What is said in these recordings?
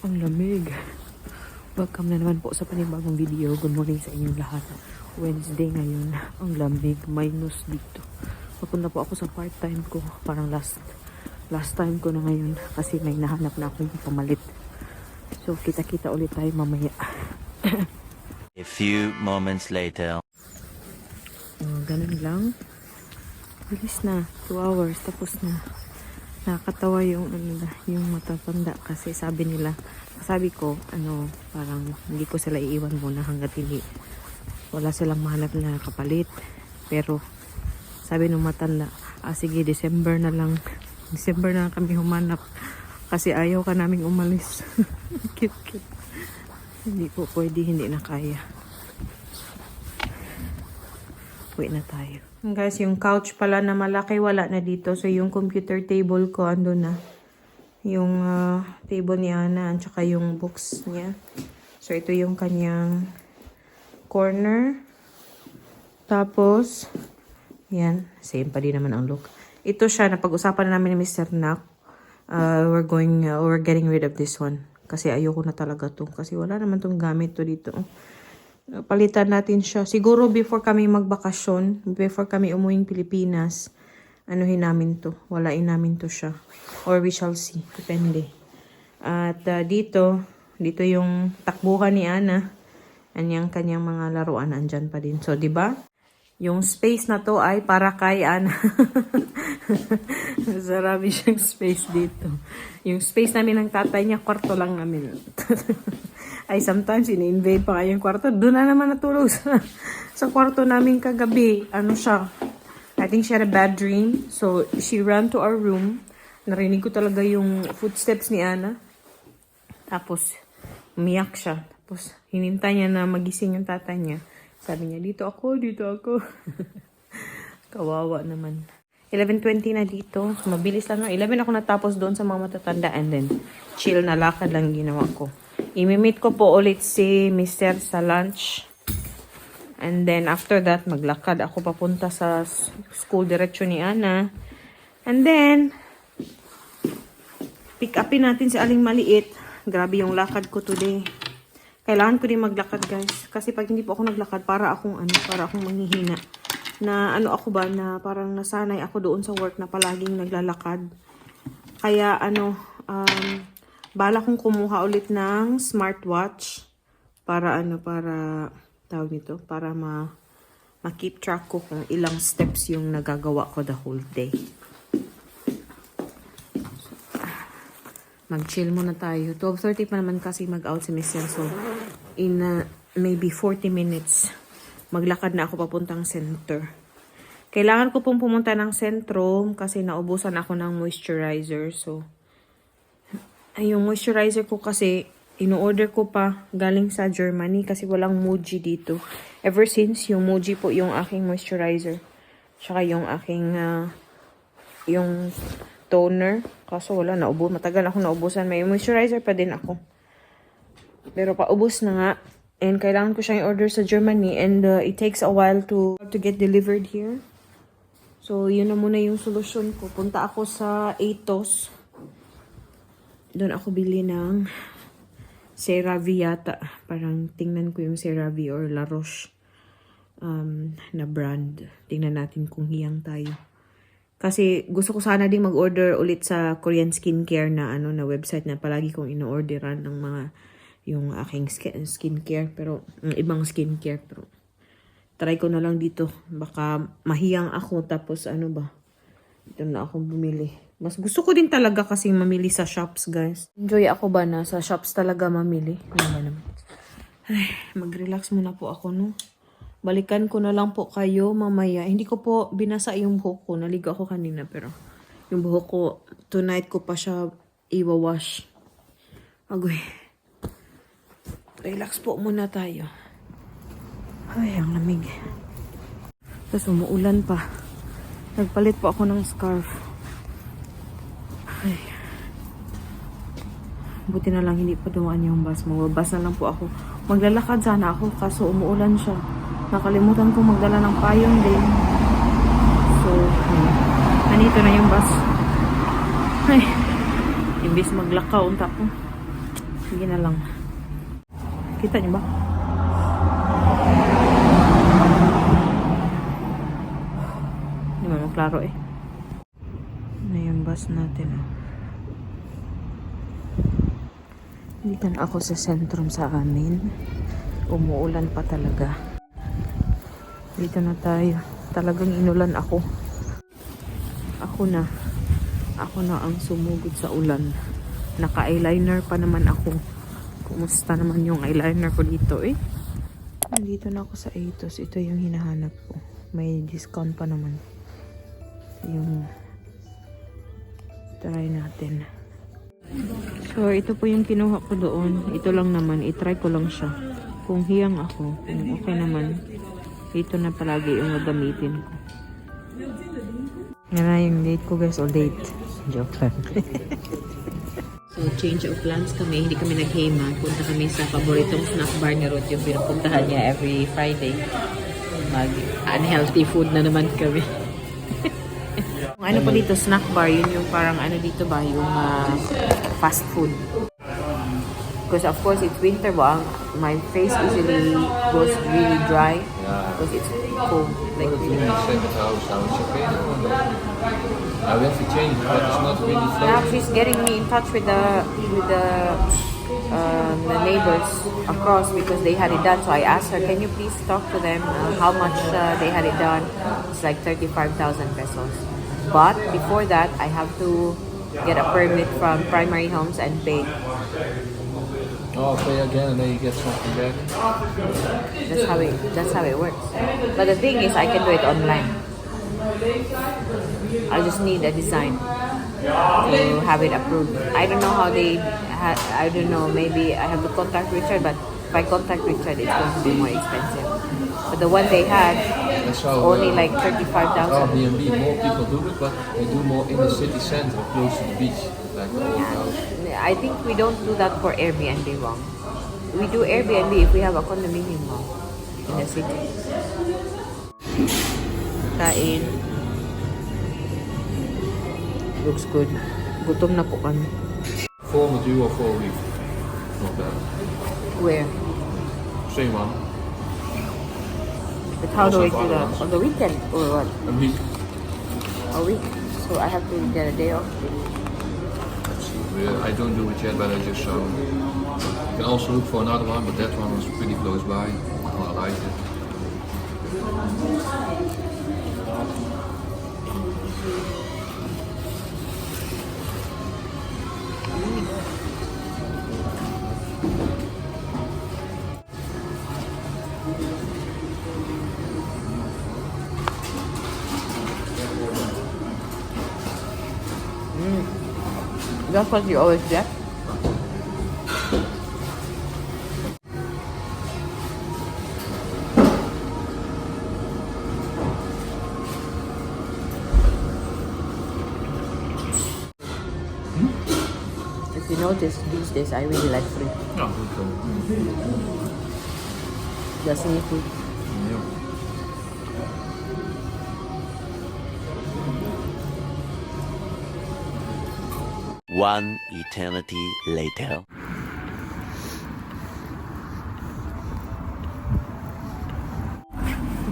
Ang lamig. Welcome na naman po sa panibagong video. Good morning sa inyong lahat. Wednesday ngayon. Ang lamig. Minus dito. Papunta po ako sa part-time ko. Parang last last time ko na ngayon. Kasi may nahanap na akong pamalit. So, kita-kita ulit tayo mamaya. A few moments later. Oh, ganun lang. Bilis na. 2 hours. Tapos na. Nakakatawa yung, ano, nila, yung matatanda kasi sabi nila, sabi ko, ano, parang hindi ko sila iiwan muna hanggat hindi wala silang mahanap na kapalit. Pero sabi nung matanda, "Ah, sige, December na lang. December na lang kami humanap kasi ayaw ka naming umalis." Cute, cute. Hindi po pwede, hindi na kaya. Uwi na tayo. Guys, yung couch pala na malaki, wala na dito. So, yung computer table ko, ando na. Yung table ni Ana, at saka yung books niya. So, ito yung kanyang corner. Tapos, yan. Same pa din naman ang look. Ito siya, napag-usapan na namin ni Mr. Nak. We're getting rid of this one. Kasi ayoko na talaga to. Kasi wala naman tong gamit to dito. Palitan natin siya. Siguro before kami magbakasyon, before kami umuwing Pilipinas, anuhin namin to. Walain namin to siya. Or we shall see. Depende. At dito, dito yung takbuhan ni Ana. Anyang kanyang mga laruan andyan pa din. So, di ba? Yung space na to ay para kay Ana. Marami siyang space dito. Yung space namin ng tatay niya, kwarto lang namin. Ay, sometimes, ini-invade pa nga yung kwarto. Doon na naman natulog sa kwarto namin kagabi. Ano siya? I think she had a bad dream. So, she ran to our room. Narinig ko talaga yung footsteps ni Ana. Tapos, umiyak siya. Tapos, hinintay niya na magising yung tatay niya. Sabi niya, "Dito ako, dito ako." Kawawa naman. 11:20 na dito. So, mabilis lang. No? 11 ako natapos doon sa mga matatanda and then chill na lakad lang ginawa ko. Imi-meet ko po ulit si Mr. sa lunch. And then after that, maglakad ako papunta sa school diretso ni Ana. And then, pick upin natin si Aling Maliit. Grabe yung lakad ko today. Kailangan ko din maglakad, guys. Kasi pag hindi po ako naglakad, para akong ano, para akong manghihina. Na ano ako ba, na parang nasanay ako doon sa work na palaging naglalakad. Kaya ano, balak kong kumuha ulit ng smartwatch para ano, para tawag nito, para ma-keep track ko kung ilang steps yung nagagawa ko the whole day. So, mag-chill muna tayo. 12:30 pa naman kasi mag-out si Mr. So, in maybe 40 minutes, maglakad na ako papuntang center. Kailangan ko pong pumunta ng sentro kasi naubusan ako ng moisturizer. So, ay, yung moisturizer ko kasi, ino-order ko pa galing sa Germany kasi walang Muji dito. Ever since, yung Muji po yung aking moisturizer. Tsaka yung aking, yung toner. Kaso wala, naubo. Matagal ako naubusan. May moisturizer pa din ako. Pero paubos na nga. And kailangan ko siyang i-order sa Germany and it takes a while to get delivered here. So, yun na muna yung solusyon ko. Punta ako sa Atos. Doon ako bili ng CeraVe yata. Parang tingnan ko yung CeraVe or La Roche na brand. Tingnan natin kung hiyang tayo. Kasi gusto ko sana din mag-order ulit sa Korean skincare na ano na website na palagi kong ino-orderan ng mga yung aking skincare, pero yung ibang skincare, pero try ko na lang dito, baka mahiyang ako, tapos ano ba, dito na ako bumili. Mas gusto ko din talaga kasi mamili sa shops, guys. Enjoy ako ba na sa shops talaga mamili. Ano ba naman? Ay, mag-relax muna po ako, no? Balikan ko na lang po kayo mamaya. Hindi ko po binasa yung buhok ko. Naligo ako kanina, pero yung buhok ko, tonight ko pa siya iwa-wash. Agoy. Relax po muna tayo. Ay, ang lamig. Tapos umuulan pa. Nagpalit po ako ng scarf. Ay. Buti na lang hindi pa dumaan yung bus. Magbabas na lang po ako. Maglalakad sana ako kaso umuulan siya. Nakalimutan kong magdala ng payong din. So, ayun. Nandito na yung bus. Ay, imbis maglakaw, unta ko. Sige na lang. Kita niyo ba? Hindi man maklaro eh. Ano yung bus natin, oh. Dito na ako sa sentrum sa amin. Umuulan pa talaga. Dito na tayo. Talagang inulan ako. Ako na. Ako na ang sumugod sa ulan. Naka-eyeliner pa naman ako. Kumusta naman yung eyeliner ko dito eh? Nandito na ako sa Atos. Ito yung hinahanap ko. May discount pa naman. Yung try natin. So, ito po yung kinuha ko doon. Ito lang naman. I-try ko lang siya. Kung hiyang ako, kung okay naman, ito na palagi yung gagamitin ko. Yan na yung date ko, guys. O date. Joke lang. So, change of plans kami. Hindi kami nag-HEMA. Punta kami sa paboritong snack bar ni Ruth, yung pinupuntahan niya every Friday. Mag-unhealthy food na naman kami. Kung ano po dito, snack bar, yun yung parang ano dito ba, yung fast food. Because of course, it's winter ba, my face easily goes really dry. Because it's cold. Like What do really you mean second house now? It's okay now? Now we have to change it, but it's not really Now floating. she's getting me in touch with the neighbors across because they had it done. So I asked her, can you please talk to them how much they had it done? It's like 35,000 pesos. But before that, I have to get a permit from Primary Homes and pay. Oh, pay again and then you get something back. That's how it works. But the thing is, I can do it online. I just need a design to have it approved. I don't know how they. I don't know. Maybe I have to contact Richard, but if I contact Richard, it's going to be more expensive. But the one they had, I saw, only like 35,000. Airbnb, more people do it, but they do more in the city center, close to the beach, like the old house. I think we don't do that for Airbnb, Wong. We do Airbnb if we have a condominium, Wong, in the city. Kain. Looks good. Gutom na po kami. €400 for a week. Not bad. Where? Same one. But how do Also I do for other that? ones. On the weekend or what? A week. A week. So I have to get a day off. Let's see. I don't do it yet, but I just saw. You can also look for another one, but that one was pretty close by. I like it. That's what you always get? If you notice, these days I really like fruit. Ja, goed. The seafood. Ja. One eternity later.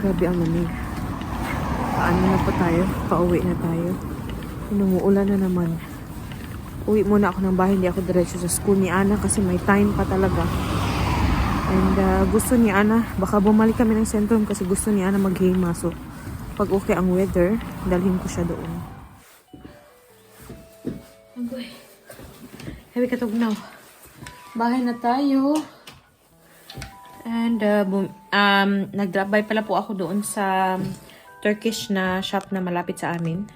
Grabe ang lamig. Paano na po tayo? Pauwi na tayo. Umuulan na naman. Uwi muna ako ng bahay. Hindi ako diretso sa school ni Ana kasi may time pa talaga. And gusto ni Ana, baka bumalik kami ng sentrum kasi gusto ni Ana mag-HEMA. So, pag okay ang weather, dalhin ko siya doon. Agoy. Heavy katugnaw. Bahay na tayo. And nag-drop by pala po ako doon sa Turkish na shop na malapit sa amin.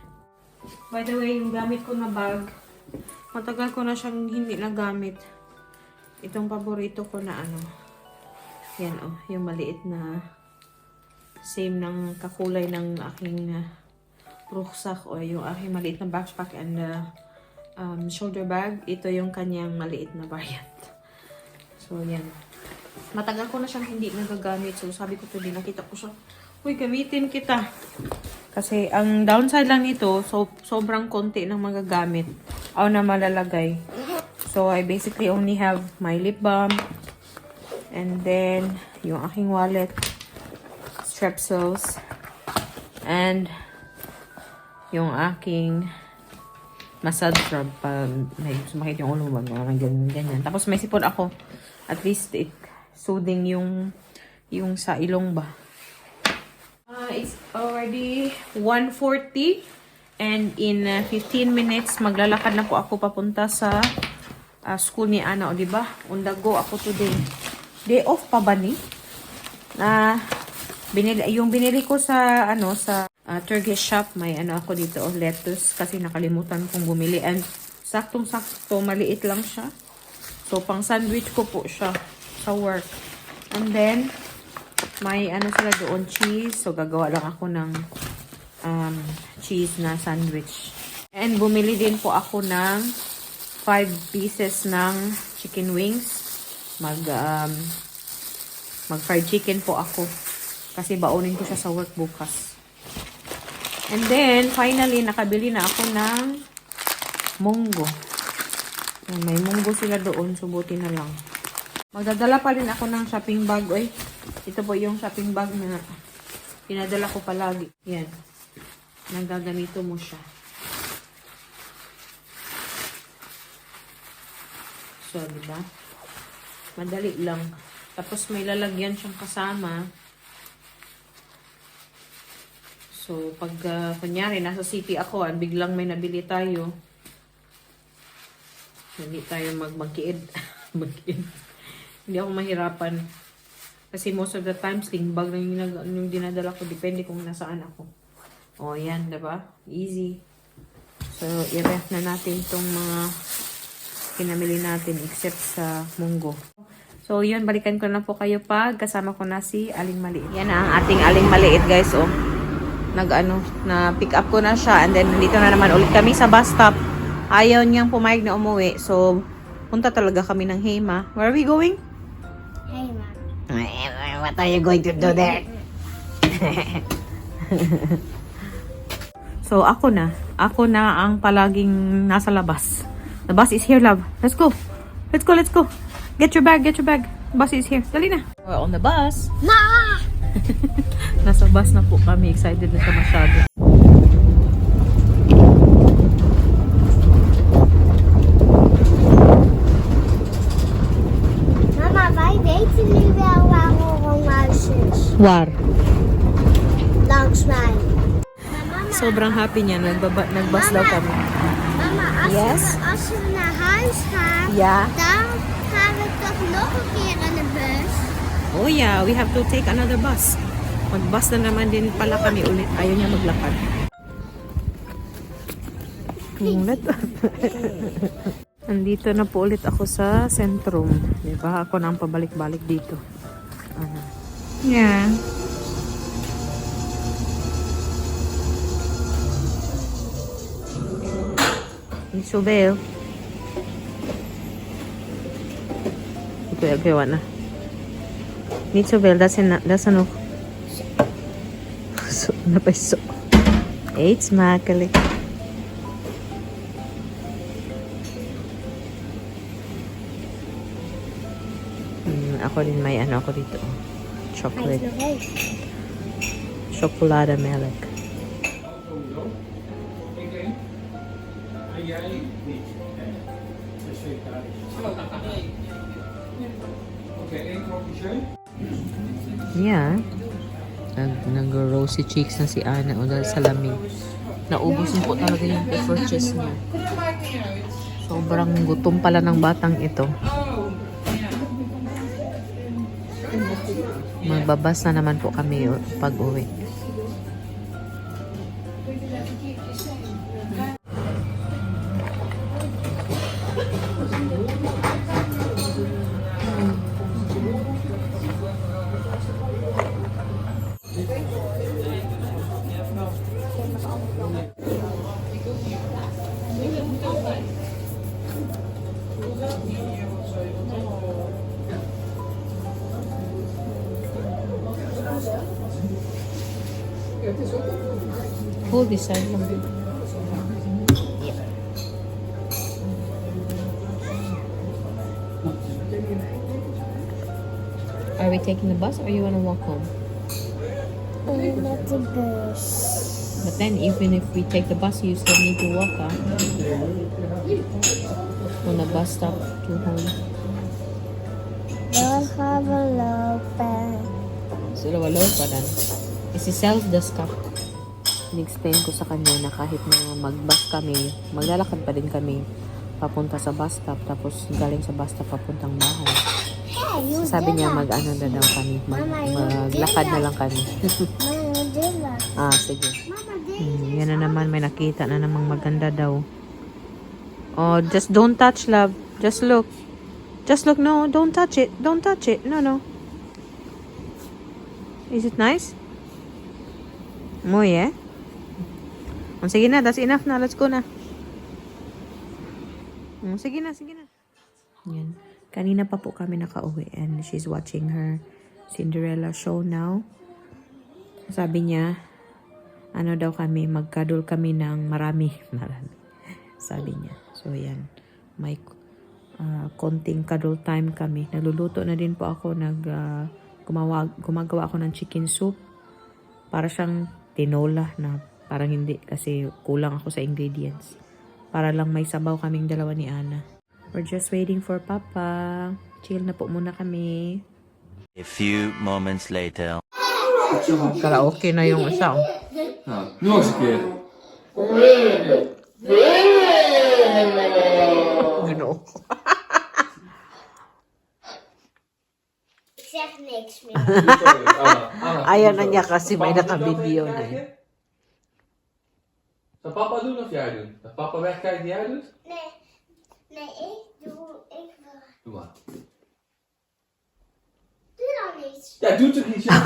By the way, yung gamit ko na bag, matagal ko na siyang hindi nagamit. Itong paborito ko na ano. Yan oh, yung maliit na same ng kakulay ng aking rucksack o yung aking maliit na backpack and shoulder bag. Ito yung kanyang maliit na variant. So, yan. Matagal ko na siyang hindi nagagamit. So, sabi ko to, nakita ko siya. Uy, gamitin kita. Kasi, ang downside lang nito, so, sobrang konti ng magagamit. O na malalagay. So, I basically only have my lip balm and then yung aking wallet, Strepsils, and yung aking massage rub pag may sumakit yung ulo mo, ganyan, ganyan, ganyan. Tapos may sipon ako. At least it soothing yung sa ilong ba. It's already 1:40 and in 15 minutes maglalakad na po ako papunta sa school ni Ana, o di ba? On the go ako today. Day off pa ba ni? Na binili yung binili ko sa ano sa Turkish shop, may ano ako dito, oh, lettuce kasi nakalimutan kong bumili and saktong-sakto maliit lang siya. So pang sandwich ko po siya sa work. And then may ano sila doon, cheese. So gagawa lang ako ng cheese na sandwich. And bumili din po ako ng 5 pieces ng chicken wings. Mag fried chicken po ako. Kasi baunin ko siya sa work bukas. And then, finally, nakabili na ako ng munggo. Ayan, may munggo sila doon. So, buti na lang. Magdadala pa rin ako ng shopping bag. Oy, ito po yung shopping bag na pinadala ko palagi. Yan. Nagaganito mo siya. So, di ba? Madali lang. Tapos may lalagyan siyang kasama. So, pag kunyari, nasa city ako at biglang may nabili tayo, hindi tayo magkiid. Magkiid. Hindi ako mahirapan. Kasi most of the time, sling bag lang yung dinadala ko. Depende kung nasaan ako. O, yan, diba? Easy. So, i-ref na natin tong mga pinamili natin except sa munggo. So, yun, balikan ko na po kayo pag kasama ko na si Aling Maliit. Yan na ang ating Aling Maliit, guys, oh. Nag, ano, na pick up ko na siya and then nandito na naman ulit kami sa bus stop. Ayaw niyang pumayag na umuwi. So, punta talaga kami ng Hema. Where are we going? Hey, Mom. What are you going to do there? So, ako na. Ako na ang palaging nasa labas. The bus is here, love. Let's go. Let's go, let's go. Get your bag, get your bag. The bus is here. Dali na. We're on the bus. Ma! Nasa bus na po kami. Excited na siya masyado. Mama, wij weten nu wel waar een huis is. War. Langs mij. Maar mama, Sobrang happy niya. Nagbus daw kami. Mama, als, Yes? we, als we naar huis gaan, dan gaan we toch nog een keer in de bus. Oh yeah, we have to take another bus. Mag-bus na naman din pala kami ulit. Ayaw niya maglakad. Ulit. Nandito na po ulit ako sa sentrum. Diba? Ako na ang pabalik-balik dito. Ano. Yeah. Isabel. Okay, wala na. Niet zoveel, dat is genoeg. Zo, dat is zo. Eet smakelijk. Ako din may ano ako dito. Oh. Hij is Chocolate. nog heet. Chocolade melk. Ik één. En jij niet. Nee. Dat is vegetarisch. Oké, één kopje jus. Yeah. Nag-rosy cheeks na si Ana o dahil sa lamig. Naubos na po talaga yung purchase niya. Sobrang gutom pala ng batang ito. Magbabas na naman po kami pag uwi. Hold this side lang. Yeah. Are we taking the bus or you wanna walk home? Met de bus. But then even if we take the bus, you still need to walk, huh? On the bus stop to home. Dan gaan we lopen. Sila walo pa dan. Isi-self the stop. In-explain ko sa kanya na kahit na mag-bus kami, maglalakad pa din kami papunta sa bus stop, tapos galing sa bus stop papuntang bahay. Hey, So, sabi niya mag-ano na daw kami, maglakad na lang kami. Mama, dit laat. Ah, sige. Mama, dit Yan na naman, may nakita na namang maganda daw. Oh, just don't touch, love. Just look. Just look. No, don't touch it. Don't touch it. No. Is it nice? Mooi, eh? Oh, sige na, that's enough na. Let's go na. Oh, sige na, sige na. Yan. Kanina pa po kami nakauwi and she's watching her Cinderella show now. Sabi niya, ano daw kami, mag-cuddle kami ng marami. Marami. Sabi niya. So, yan. May konting cuddle time kami. Nagluluto na din po ako. Gumagawa ako ng chicken soup. Para siyang tinola na parang hindi kasi kulang ako sa ingredients. Para lang may sabaw kaming dalawa ni Ana. We're just waiting for Papa. Chill na po muna kami. A few moments later. Karaoke na yung isa. Oh. Nou, nog eens een keer. Ginoo. Ik zeg niks meer. Sorry, Anna, Anna, Ayaw doe na zo. niya kasi may Papa doet dat naka-video even na eh. kijken? Zal papa doen of jij doen? Dat papa wegkijkt en jij doet? Nee, ik doe. Ik wil. Doe maar. Doe dan iets. Ja, doe toch iets. Ja.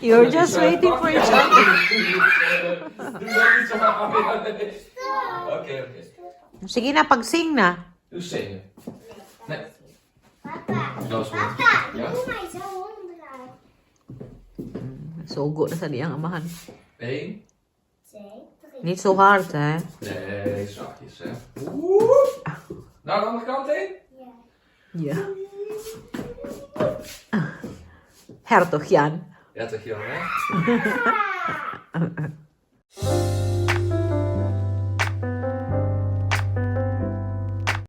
You're just waiting for each other. Doe dan iets aan. Oké. Sige na, pag-sing na. Doe zingen. Nee, Papa, dat is goed. papa, Ja? doe mij zo omdraaien. Sugo na sa diyang amahan. 1. 2, 3. Niet zo hard, hè? Nee, zachtjes hè. Oeh. Naar de andere kant heen. Ja. Ja. Hertog Jan. Ja, toch Jan, hè?